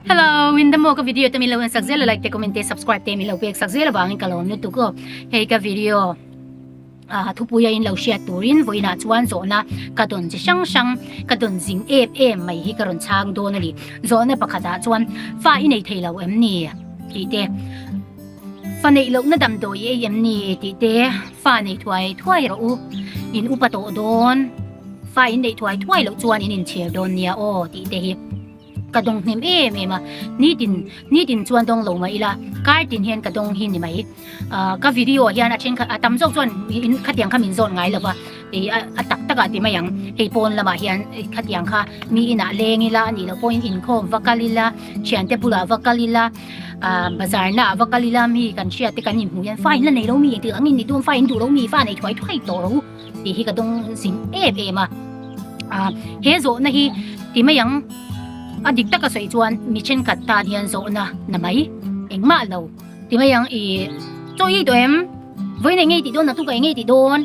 Hello, in damo ka video te min lo en sak zel a like te comment te subscribe te min lo pek sak zel avangin ka lawm lutuk aw. Hei ka video ah thupuia in lo hriat turin vawiinah chuan zawhna ka dawn chi hrang hrang ka dawn zing em em mai hi ka rawn chhang dawn a ni. Zawhna pakhatah chuan fa i nei thei lo em ni tih te fa neih lohna damdawi i ei em ni tih te fa nei thuai thuai rawh u in upa tawh dawn fa in neih thuai thuai loh chuan in inchhir dawn nia aw tih te hi. Ka dawng hnem em em a, nitin nitin chuan dawng lo mai ila, kar tin hian ka dawng hi ni mai. Ahh ka video ah hian a thenkhat a tam zawk chuan in khatiang kha min zawn ngai lo va, ih a tak tak ah ti mai ang, hei pawn lamah hian khatiang kha mi inah leng ila a nih loh pawhin inkhawm va kal ila, thiante bulah va kal ila, ahh bazar naah va kal ila mi kan hriat te kan inhmuh hian fa in la nei lo mi engtik ang in ni dawn fa in duh lo mi fa nei thuai thuai tawh ro. Tih hi ka dawng zing em em a. Ah, he zawhna hi ti mai ang, a dik taka sawi chuan mi thenkhat tan hian zawhna na mai engmah lo. Ti mai ang, i chaw i tawh em? Vawiin eng nge i tih dawn, naktuk ah eng nge i tih dawn?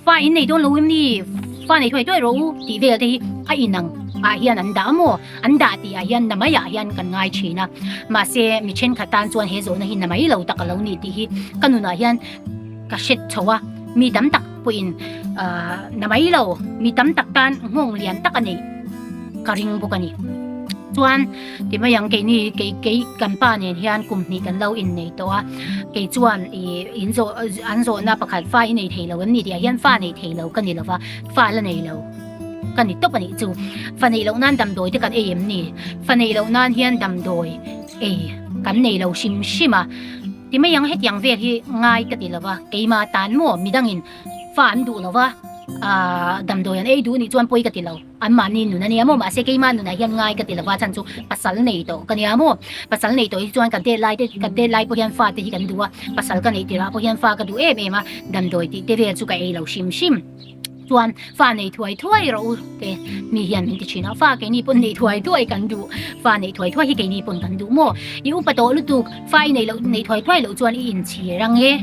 Fa in nei dawn lo em ni? Fa nei thuai thuai rawh u tih vel te hi a inang ah hian an dah maw? An dah tih ah hian na mai ah hian kan ngai thin a. Mahse, mi thenkhat tan chuan he zawhna hi na mai lo tak a lo ni tih hi ka nunah hian ka hret chho a. Mi tam tak pawhin ahh na mai lo, mi tam tak tan nghawng lian tak a neih ka ring bawk a ni. Chuan ti mai ang keini kei kei kan pa nen hian kum hnih kan lo innei tawh a, kei chuan ih in zawh an zawhna pakhat fa i nei thei lo em ni tih ah hian fa nei thei lo ka ni lo va, fa la nei lo ka ni tawp a nih chu. Fa neih loh nan damdawi te kan ei em ni? Fa neih loh nan hian damdawi ei kan nei lo hrim hrim a, ti mai ang hetiang vel hi ngai ka ti lo va, keimah tan maw midangin fa an duh lo va, aah damdawi an ei duh nih chuan pawi ka ti lo. An mahni nun a nia maw? Mahse keimah nunah hian ngai ka ti lova chhan chu pasal nei tawh ka nia maw? Pasal nei tawh hi chuan kan tet lai te kan tet lai pawh hian fa te hi kan duh a, pasal ka neih tirah pawh hian fa ka duh em em a, damdawi tih te vel chu ka ei lo hrim hrim. Chuan fa nei thuai thuai rawh u te mi hian min ti thin a, fa keini pawn neih thuai thuai kan duh, fa neih thuai thuai hi keini pawn kan duh maw? I upa tawh lutuk, fa i neih loh neih thuai thuai loh chuan i inchhir ang e.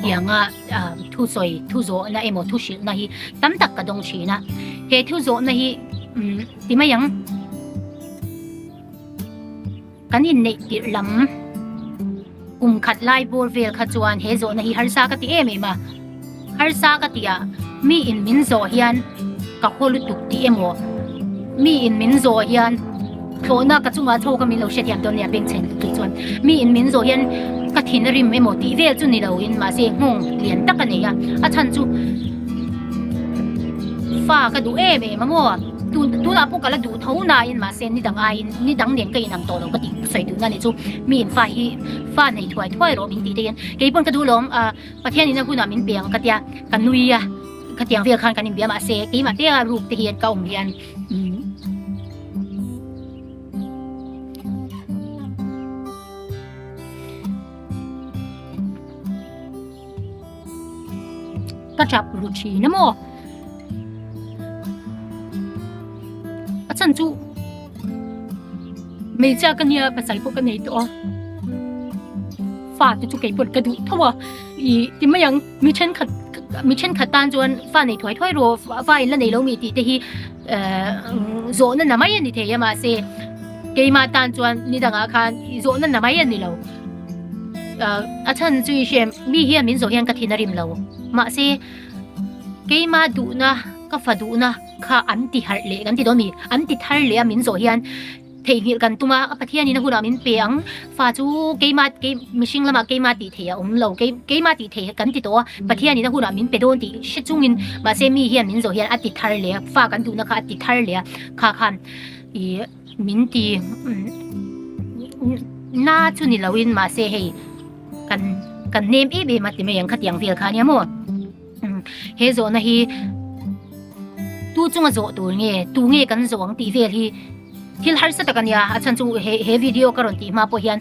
Tianga thu sawi, thu zawhna emaw thu hrilhna hi tam tak ka dawng thin a. He thu zawhna hi ti mai ang. Kan inneih tirh lam kum khat lai bawr vel kha chuan he zawhna hi harsa ka ti em em a. Harsa ka ti a, mi in min zawh hian ka haw lutuk tih emaw, mi in min zawh hian thlawhna ka chungah chho kha min lo hrethiam dawn nia bengchheng lutuk chuan mi in min zawh hian ka thin a rim emaw tih vel chu ni loin mahse nghawng lian tak a nei a, a chhan chu fa ka duh em em a maw tun tunah pawh ka la duh tho nain mahse ni dang aiin ni dang nen ka inang tawh lo ka tih sawi duhna ni chu mi in fa hi fa nei thuai thuai rawh min tih te hian kei pawn ka duh lawm ah Pathian in a hunah min pe ang ka tia ka nui a khatiang vel khan kan inbia mahse keimah te a ruk te hian ka awm hian umm ka tap ru thin a maw a chhan chu hmeichhia ka nia pasal pawh ka nei tawh a. Fa te chu kei pawh ka duh tho a, ih ti mai ang mi thenkhat mi thenkhat tan chuan fa nei thuai thuai rawh fa in la nei lo mi tih te hi eh zawhna na mai a ni thei a mahse keimah tan chuan ni dangah khan zawhna na mai a ni lo ah a chhan chu i hriat mi hian min zawh hian ka thin a rim lo mahse keimah duhna ka fa duhna kha an ti harh leh kan ti dawn mi an ti thar leh a min zawh hian. Theihnghilh kan tum a, a Pathianin a hunah min pe ang. Fa chu keimah kei mihring lamah keimah tih theih a awm lo, kei keimah tih theih kan ti tawh a, Pathianin a hunah min pe dawn tih hre chungin mahse mi hian min zawh hian a ti thar leh a, fa kan duhna kha a ti thar leh a, kha khan ih min ti na chu ni loin mahse hei kan kan nem em em a ti mai ang khatiang vel kha ania maw. He zawhna hi tu chunga zawh tur nge, tu nge kan zawh ang tih vel hi thil harsa tak a nia. A chhan chu he he video ka rawn tih hma pawh hian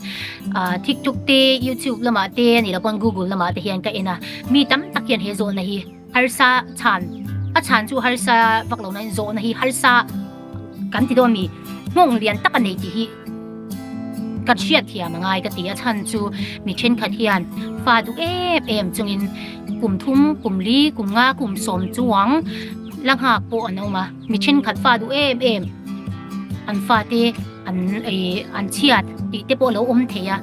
ah TikTok te, YouTube lamah te a nih loh pawn Google lamah te hian ka en a. Mi tam tak hian he zawhna hi harsa chhan, a chhan chu harsa vak lo nain zawhna hi harsa kan ti dawn mi nghawng lian tak a nei tih hi ka hriat thiam a ngai ka ti. A chhan chu mi thenkhat hian fa duh em em chungin kum thum, kum li, kum nga, kum sawm chuang la nghak pawh an awm a. Mi thenkhat fa duh em em. an fate an ih an chhiat tih te pawh a lo awm thei a,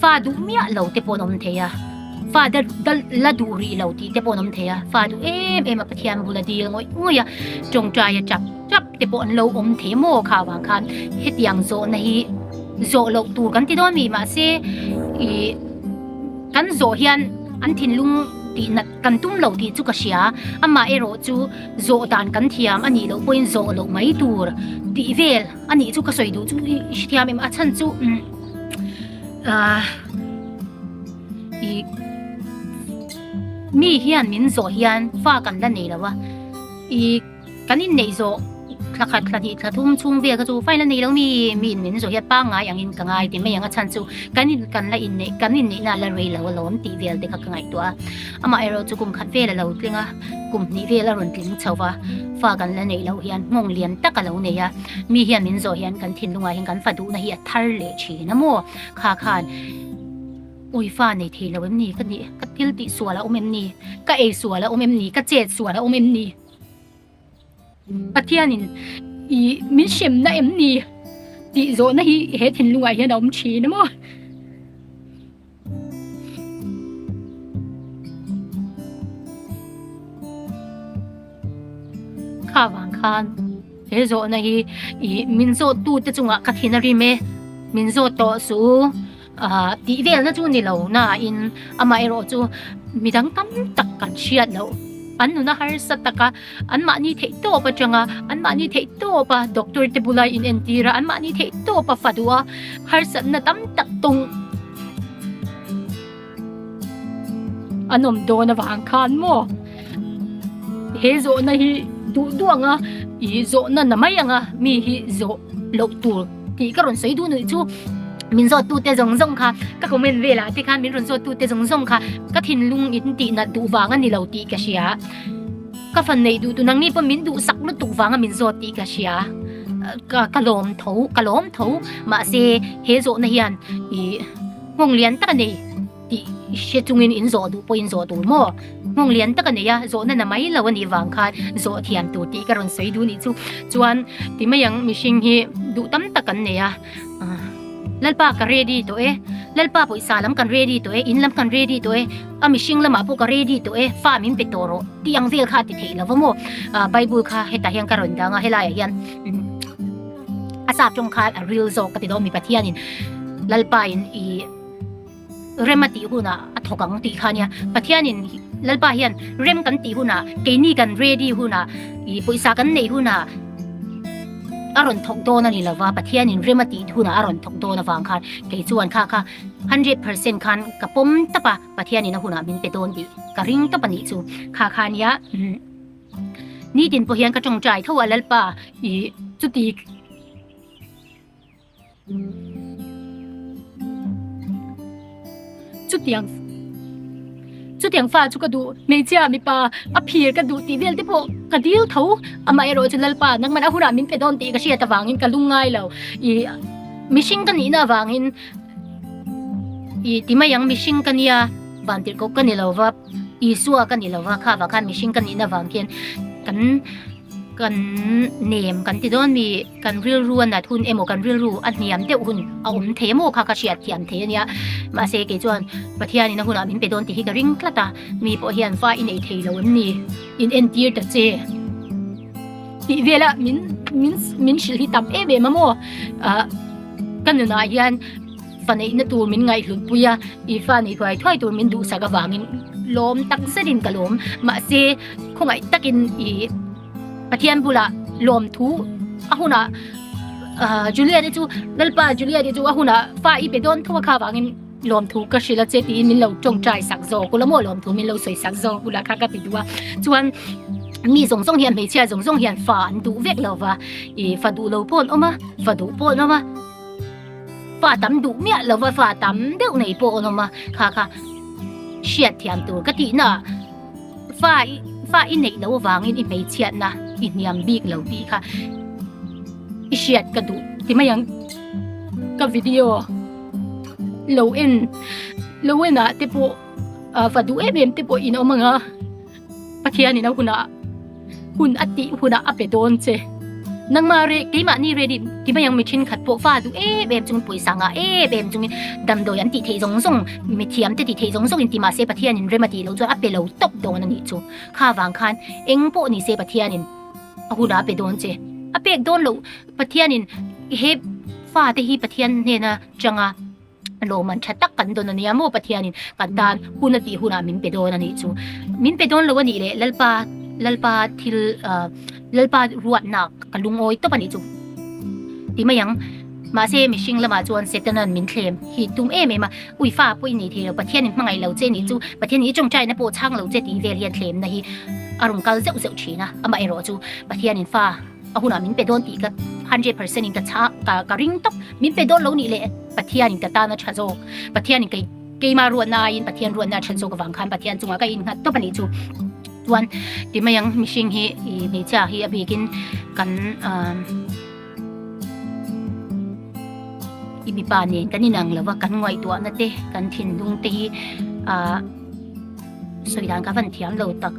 fa duh miah lo te pawh an awm thei a, fa la duh rih lo tih te pawh an awm thei a, fa duh em em a Pathian bula dil ngawih ngawih a, tawngtai a tap tap te pawh an lo awm thei maw kha avang khan hetiang zawhna hi zawh loh tur kan ti dawn mi mahse ih kan zawh hian an thinlung tih nat kan tum lo tih chu ka hria amah erawh chu zawh dan kan thiam a nih loh pawhin zawh loh mai tur tih vel a nih chu ka sawi duh chu i hrethiam em a chhan chu umm ah ih mi hian min zawh hian fa kan la nei lo a ih. Kan inneih zawh thla khat thla hnih thla thum chhung vel kha chu file a nei lo mi mi in min zawh hian pangngai angin ka ngai ti mai ang a chhan chu kan in kan la inneih kan inneihna a la rei lo alawm tih vel te kha ka ngaihtuah a amaherawh chu kum khat vel a lo tling a kum hnih vel a rawn tling chho va fa kan la neih loh hian nghawng lian tak a lo nei a mi hian min zawh hian kan thinlungah hian kan fa duhna hi a thar leh thin a maw kha khan. Ui fa nei thei lo em ni ka nih? Ka thil tih sual a awm em ni? Ka ei sual a awm em ni? Ka chet sual a awm em ni? Pathianin i min hremna em ni? Tih zawhna hi he thinlungah hian a awm thin a maw? Kha vang khan he zawhna hi i min zawttute chungah ka thin a rim e, min zawt tawh suh u. Ahh tih velna chu ni lo nain amaherawh chu midang tam tak kan hriat loh an nuna harsa taka anmahni theih tawp atanga anmahni theih tawpa doctor te bula in entir a anmahni theih tawpa fa duh a harsatna tam tak tawng an awm dawn avang khan maw he zawhna hi duh duh anga ih zawhna na mai anga mi hi zawh loh tur tih ka rawn sawi duh nuih chu min zawt tute zawng zawng kha ka comment velah te khan min rawn zawt tute zawng zawng kha ka thinlung in tih nat duh vang a ni lo tih ka hria ka fan neih duh tu nangni pawh min duh sak lutuk vanga min zawt tih ka hria ka ka lawm tho ka lawm tho mahse he zawhna hian ih nghawng lian tak a nei tih hre chungin in zawh duh pawhin zawh tur maw? Nghawng lian tak a nei a, zawhna na mai lo a nih vang khan zawh thiam tur tih ka rawn sawi duh nih chu. Chuan ti mai ang mihring hi duh tam tak kan nei a, Lalpa ka ready tawh e, Lalpa pawisa lam kan ready tawh e, in lam kan ready tawh e, a mihring lamah pawh ka ready tawh e, fa min pe tawh rawh tih ang vel kha a ti theih lo va maw? Bible kha hetah hian ka rawn dang a, helaiah hian a sap tawng khan a ril zawk ka ti dawn mi Pathianin Lalpain i Rem a tih hunah a thawk ang tih kha nia. Pathianin Lalpa hian rem kan tih hunah, keini kan ready hunah, ih pawisa kan neih hunah a rawn thawk dawn a ni lova, Pathianin rem a tih hunah a rawn thawk dawn avang khan kei chuan kha kha 100% khan ka pawm tawp a, Pathianin a hunah min pe dawn tih ka ring tawp a nih chu. Kha kha nia nitin pawh hian ka tawngtai tho a Lalpa ih chuti. Chutiang chutiang fa chu ka duh hmeichhia mipa a phir ka duh tih vel te pawh ka dil tho amaherawh chu Lalpa nangman a hunah min pe dawn tih ka hriat avangin ka lung ngai lo ih mihring ka nihna avangin ih ti mai ang mihring ka nia vantirhkoh ka ni lo va Isua ka ni lo va kha vang khan mihring ka nihna avang khian kan Kan nem kan ti dawn mi kan rilru a nat hun emaw kan rilru a hniam deuh hun a awm thei emaw kha ka hriat thiam thei a nia. Mahse kei chuan Pathianin a hunah min pe dawn tih hi ka ring tlat a, mi pawh hian fa i nei thei lo em ni? In entir ta che tih vela min min min hrilh hi tam em em a maw? Ah ka nunah hian fa neihna tur min ngaihhlut pui a, i fa nei thuai thuai tur min duhsak avangin lawm tak zetin ka lawm. Mahse khawngaih takin i Pathian bulah lawmthu a hunah ah Juliet-i chu Lalpa Juliet-i chu a hunah fa i pe dawn tho a kha avangin lawmthu ka hrilh a che tiin min lo tawngtai sak zawk ula maw lawmthu min lo sawi sak zawk ula kha ka ti duh a chuan mi zawng zawng hian hmeichhia zawng zawng hian fa an duh vek lo va i fa duh lo pawh an awm a fa duh pawh an awm a fa tam duh miah lo va fa tam deuh nei pawh an awm a kha kha hriat thiam tur ka tihna ah. Fa i fa i neih loh avangin i hmeichhiatna i hniam bik lo tih kha i hriat ka duh ti mai ang. Ka video lo en lo en ah te pawh ah fa duh em em te pawh in awm ang a, Pathianin a hunah hun a tih hunah a pe dawn che. Nangmah re, keimahni ready ti mai ang mi thenkhat pawh fa duh em em chungin pawisa ngah em em chungin damdawi an tih theih zawng zawng, mithiam te tih theih zawng zawng in ti mahse Pathianin rem a tih loh chuan a pe lo tawp dawn a nih chu. Kha vang khan eng pawh ni se Pathianin a hunah a pe dawn che. A pek dawn loh Pathianin he fa te hi Pathian hnena changa lawmman tha tak kan dawn a nia maw Pathianin kan tan hun a tih hunah min pe dawn a nih chu. Min pe dawn lo a nih leh Lalpa Lalpa thil ah Lalpa ruatnak ka lungawi tawp a nih chu ti mai ang. Mahse mihring lamah chuan Setanan min thlem hi tum em em a, ui fa pawh i nei thei lo, Pathianin hmangaih lo che nih chu, Pathianin i tawngtaina pawh chhang lo che tih vel hian thlemna hi a rawn kal zeuh zeuh thin a, amaherawh chu Pathianin fa A hunah min pe dawn tih ka 100% in ka chha ka ka ring tawp. Min pe dawn lo nih leh Pathianin ka tan a tha zawk. Pathianin kei keima ruatna aiin Pathian ruatna a then zawk avang khan Pathian chungah ka innghat tawp a nih chu. Chuan ti mai ang mihring hi i hmeichhia hi a bikin kan ah i mipa nen kan inang lo va kan ngaihtuahna te kan thinlung te hi ah sawi dan ka van thiam lo tak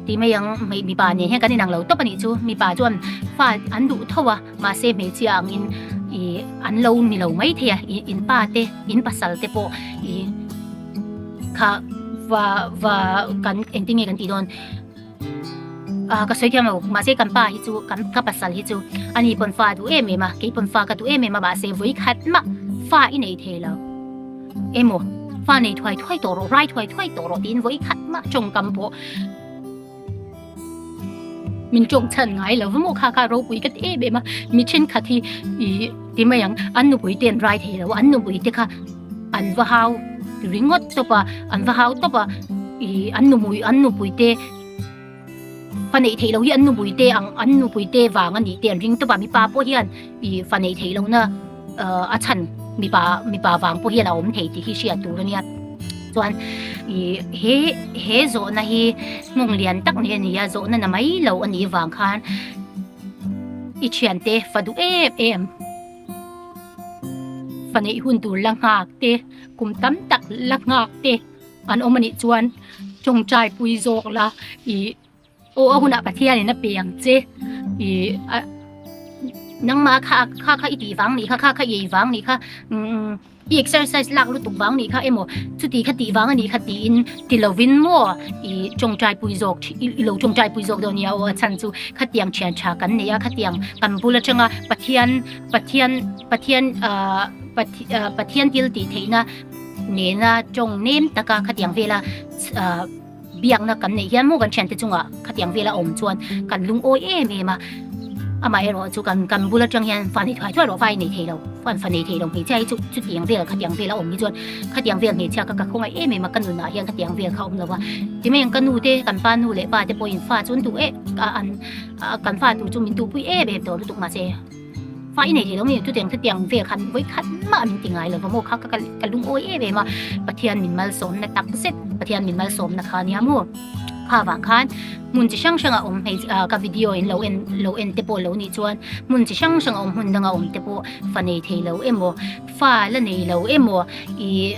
ti mai ang hmei mipa nen hian kan inang lo tawp a nih chu mipa chuan fa an duh tho a mahse hmeichhia angin ih an lo ni lo mai thei a ih in pa te in pasal te pawh ih kha va va kan engtin nge kan tih dawn ah ka sawi thiam lo mahse kan pa hi chu kan ka pasal hi chu ani pawn fa a duh em em a kei pawn fa ka duh em em a mahse vawi khat mah fa i nei thei lo. Emaw, fa nei thuai thuai tawh rawh, rai thuai thuai tawh rawh tiin vawi khat mah tawngkam pawh min tawng chhan ngai lo va maw kha kha ropui ka ti em em a, mi thenkhat hi ih ti mai ang, an nupui te an rai thei lo a, an nupui te kha an va hau ringawt tawp a, an va hau tawp a, ih an numui an nupui te fa neih theih loh hi an nupui te ang an nupui te vang a nih te an ring tawp a, mipa pawh hian ih fa neih theih lohna. a chhan mipa mipa vang pawh hian a awm thei tih hi hriat tur a nia chuan ih he he zawhna hi hmung lian tak ni a ni a zawhna na mai lo a nih vang khan i thiante fa duh em em fa neih hun tur la nghak te kum tam tak la nghak te an awm a nih chuan tawngtai pui zawk la ih. Aw a hunah Pathianin a pe ang che ih a nangmah kha kha kha i tih vang nih kha kha kha i ei vang nih kha umm i exercise lak lutuk vang nih kha emaw chuti kha tih vang a nih kha tiin ti lovin maw ih tawngtai pui zawk i lo tawngtai pui zawk dawn nia aw a chhan chu khatiang thian tha kan nei a khatiang kan bul atanga Pathian Pathian Pathian ah Pathian thil tih theihna nena tawng nem taka khatiang vela ah. Biakna kan neih hian maw kan thiante chungah khatiang vela awm chuan kan lungawi em em a, amaherawh chu kan kan bul atang hian fa nei thuai thuai rawh vai nei thei lo, fan fa nei thei lo hmeichhia hi chu chutiang vel khatiang vela awm hi chuan khatiang vel hmeichhia kha ka khawngaih em em a ka nunah hian khatiang vel kha awm lo va, timai ang ka nu te kan pa nu leh pa te pawhin fa chu an duh em an kan fa tur chu min duhpui em em tawh lutuk mahse. Fa i nei thei lo mi chutiang chutiang vel khan vawi khat mah min ti ngai lo va maw kha ka ka lungawi em em a Pathian min malsawmna tak zet Pathian min malsawmna kha ania maw kha vang khan hmun chi hrang hrang a awm hmei ah ka video in lo en lo en te pawh lo nih chuan hmun chi hrang hrang a awm hmun danga awm te pawh fa nei thei lo emaw fa la nei lo emaw ih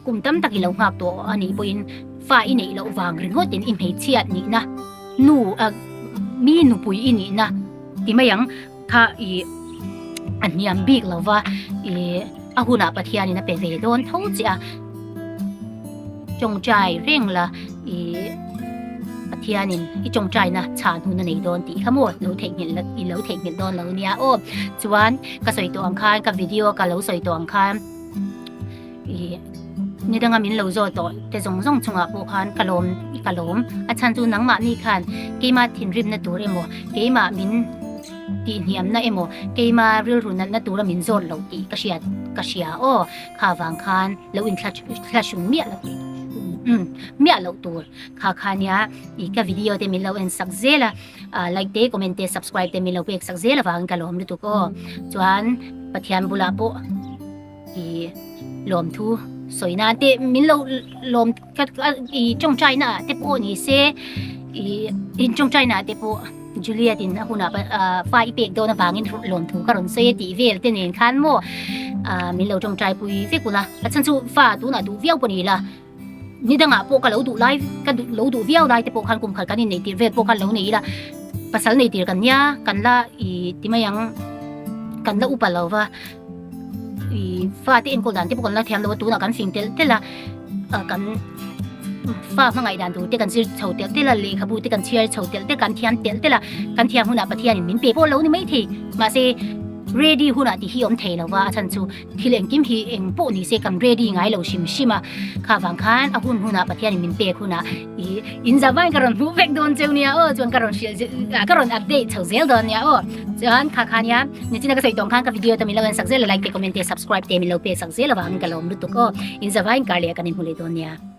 kum tam tak i lo nghak tawh a nih pawhin fa i neih loh vang ringawt in i hmeichhiat nihna nu ah mi nupui i nihna. Ti mai ang, kha i a hniam bik lo va, i a hunah Pathianin a pe ve dawn tho che a, tawngtai reng la i Pathianin i tawngtaina chhan hun a nei dawn tih kha maw lo theihnghilh la i lo theihnghilh dawn lo nia aw. Chuan ka sawi tawh ang khan ka video ka lo sawi tawh ang khan i ni danga min lo zawt tawh te zawng zawng chungah pawh khan ka lawm ka lawm a chhan chu nangmah ni khan keimah thinrimna tur emaw keimah min tihhniamna emaw keimah rilru natna tura min zawt lo tih ka hriat ka hria aw kha vang khan lo inthla thlahrung miah lo umm miah loh tur kha kha nia i ka video te min lo en sak zel a like te comment te subscribe te min lo pek sak zel avangin ka lawm lutuk aw chuan Pathian bulah pawh. I lawmthu sawi nan te min lo lawm ka i tawngtai na ah te pawh ni se i in tawngtai na ah te pawh Juliet in a hunah fa i pek dawn avangin lawmthu ka rawn sawi a tih vel te nen khan maw min lo tawngtai pui vek ula a chhan chu fa tunah duh viau pawh ni ila ni dangah pawh ka lo duh lai ka lo duh viau lai te pawh khan kum khat kan inneih tirh vel pawh khan lo nei ila. Pasal nei tir kan nia, kan la i ti mai ang, kan la upa lo va, i fate enkawl dan te pawh kan la thiam lo a, tunah kan fing telh telh a, kan fa hmangaih dan tur te kan zir chho telh telh a, lehkhabu te kan chhiar chho telh telh, kan thiam telh telh a, kan thiam hunah Pathianin min pe pawh lo ni maithei, mahse ready hunah tih hi awm thei lo va, a chhan chu. Thil engkim hi eng pawh ni se kan ready ngai lo hrim hrim a, kha vang khan a hun hunah Pathianin min pek hunah i in za vain ka rawn hmuh vek dawn cheu nia aw, chuan ka rawn hrilh ka rawn update chho zel dawn nia aw. Chuan kha kha nia nichina ka sawi tawng khan ka video te min lo en sak zel a, like te comment te subscribe te min lo pe sak zel avangin ka lawm lutuk aw, in za vain kar leh ah kan inhmu leh dawn nia.